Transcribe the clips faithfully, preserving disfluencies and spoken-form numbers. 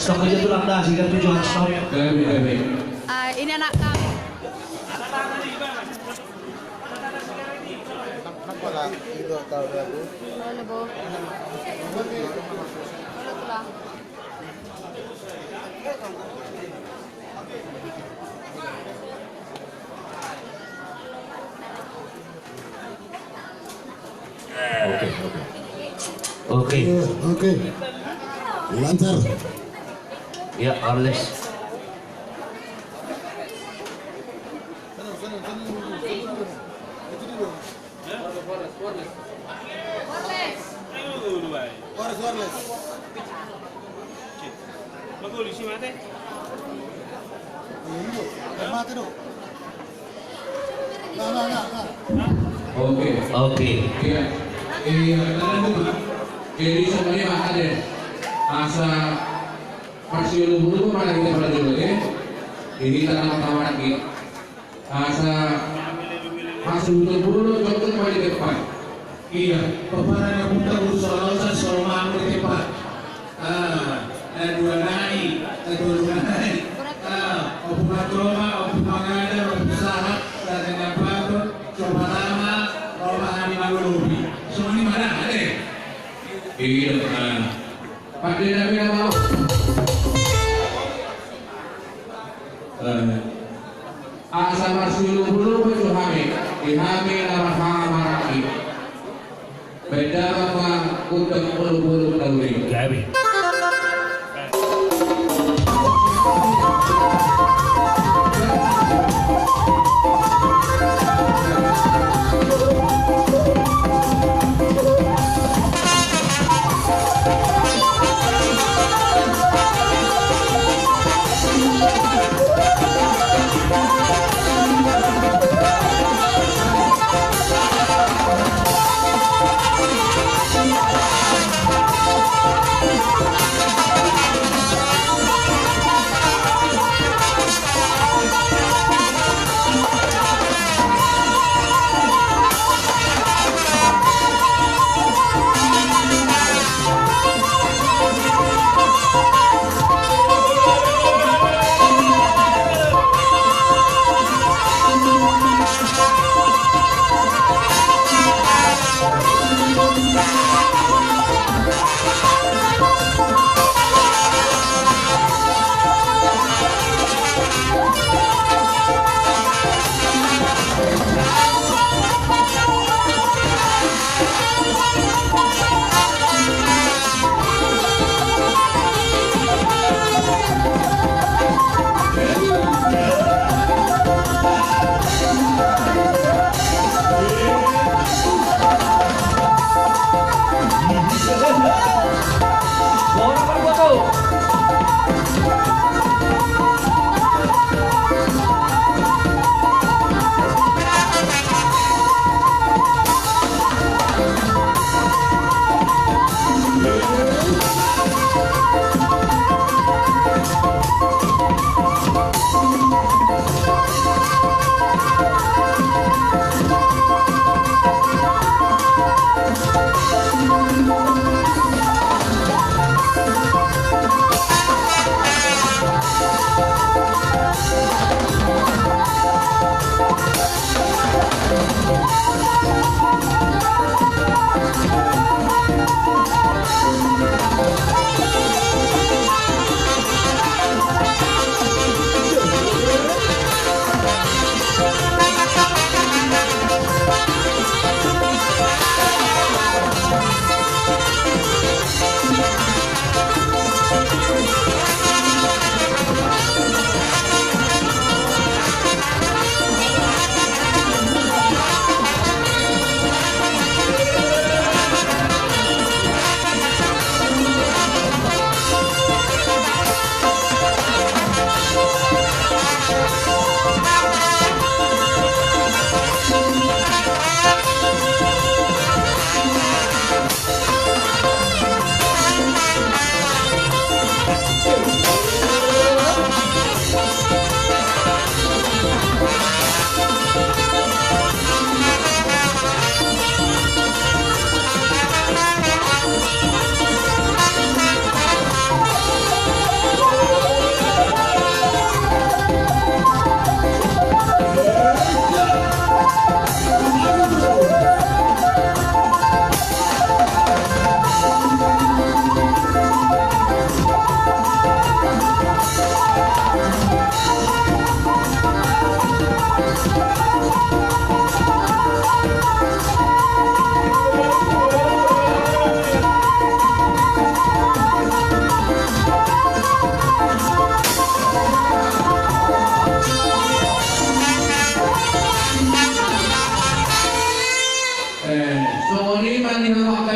Stop aja tulang, dah, sehingga tujuan stop. Gabe, gabe. Ah, ini anak kami. Nang, nang pala, itu tahu ya, Bu. Halo, Bu. Halo, tulang. Oke, oke. Oke. Oke. Lancar. Ya, Orles. Orles, Orles. Oke. Oke. Iya. Iya, tenang dulu, Pak. Jadi semuanya Pak Kades. Asa masih dulu, mana kita pada dulu, ya? Ini tanah tawaran, gitu. Asa, asa utuh bulu, cocok pada depan. Iya, pepara na buta, urus solosa, solo mamu di depan. Ah, na dua nai, na dua nai. Ah, Ompu Matoma, Ompu Mangada, Ompu Sahat, Raden Nampaton, Coba Tama, Roma Hami Malulobi. Semua ini mana, ada? Iya, ah. Pak Dena, Dena mau. Eh, asa marsiulubulu pe tu hami, di hami na marhahamaranggi. Beda apa undang ulubulu dauri. Gabe.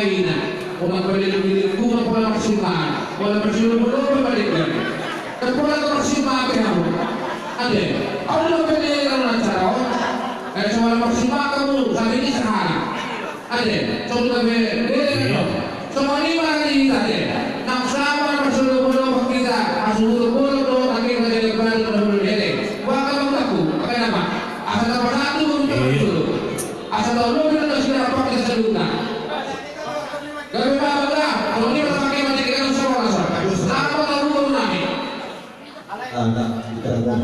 Ina, unang pede lili, unang pola maksimal, pola maksimal, pola maksimal. Ate, ahu do pede dalam acara on. Eh, soal maksimal hamu, sahat ni sahana. Ate, songon i ma di hita, ate. Nang sahat na marsolo-solo hita, asuhut bolon do, ate, na jadi baru na bolon, ate. Buat kamu tahu, apa nama? Asa tapasatu, asa tahu, asa tahu, lo bilang na sida apa kita saluhutna. Gabe ma, Bang, da. Songon i ma, pakai mati, kita harus sekolah, sa. Apa tahu, Bang, nami? Ah, enggak, kita enggak.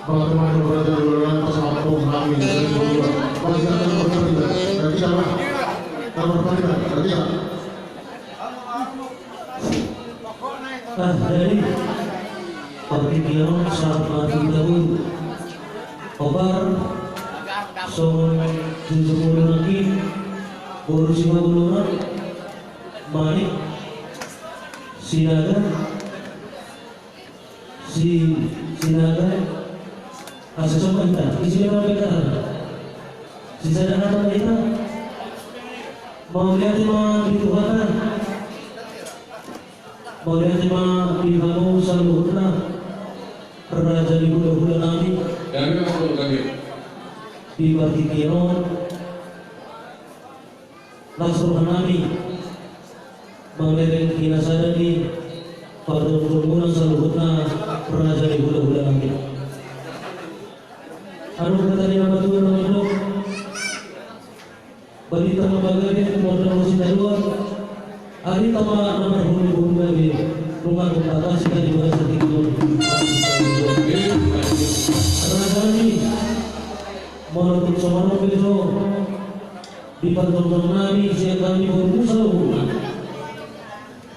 Bang, teman, berarti dulu, pas waktu nami, dari dulu. Pas kita berpindah, dari kita, Bang. Kita berpindah, dari kita. Ah, jadi, partingkian sahat ma tu hita boru. Obar, songon sisapulu nangkin, boru Sipabolongan, Manik, Sinaga, Si, Sinaga, asa songon hita, isi lima pekara. Sisada hata ma hita. Mauliate ma di Tuhanta. Mauliate ma di hamu saluhutna. Raja ni hulahula nami. Kami, kami. Di partingkian on. Las roha nami mamereng hinasada ni parjolo-jolo muna saluhutna raja ni hulahula nami. Adong hata ni na matua na mandok, balintang na magabe tu mardongan sitadoan, ari tama na marhulu-hulu gabe, nunga tung takasi tadi bahasa tinggi. Raja nami, molo tung songon on pe jo, di parjongjong nami sian hami borumu saluhutna.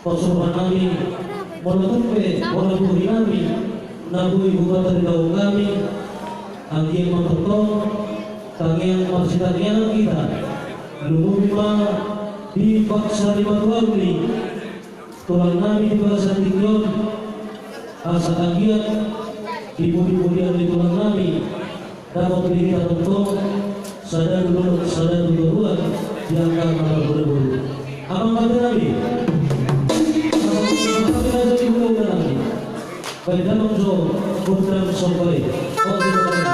Pos roha nami, molo tung pe, molo bohi nami, na boi hupatarida hami, anggiat ma tongtong, tangiang marsitangiangan hita, lumobi ma di paksa ni matuaon ni tulang nami di bagasan tingki on, asa anggiat di pudi-pudian ni tulang nami, dapot be hita tongtong, sada tu dolok, sada tu toruan, di angka na marboru-boru. Amang pande nami. Amang pande nami. Baik, damang jo, gondang sombay. Oke, baik.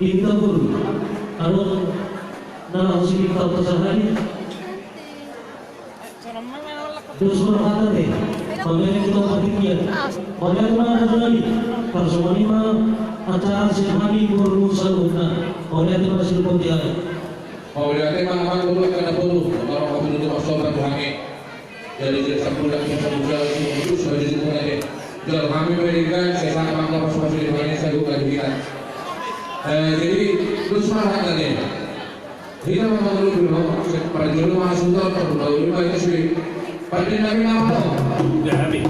Pinta guru, anu, na sini tau pasahari. Dos ma hata te, pamere kita berpikir. Pamere ma ada lagi, parsomani ma acara si hami guru saluhutna. Pamere ma si lupa dia. Mauliate ma amang guru angka na tolu, maro ma guru tu pasoban tu hami. Jadi jadi sabulan kita buka itu sebagai jumlah ya. Jal hami berikan sesa amang na pasoban di mana saya buka di kita. Eh, jadi terus marah tadi. Kita memang dulu dulu, parjolo masuk ke perlu lima itu sih. Pada nabi nama? Udah habis.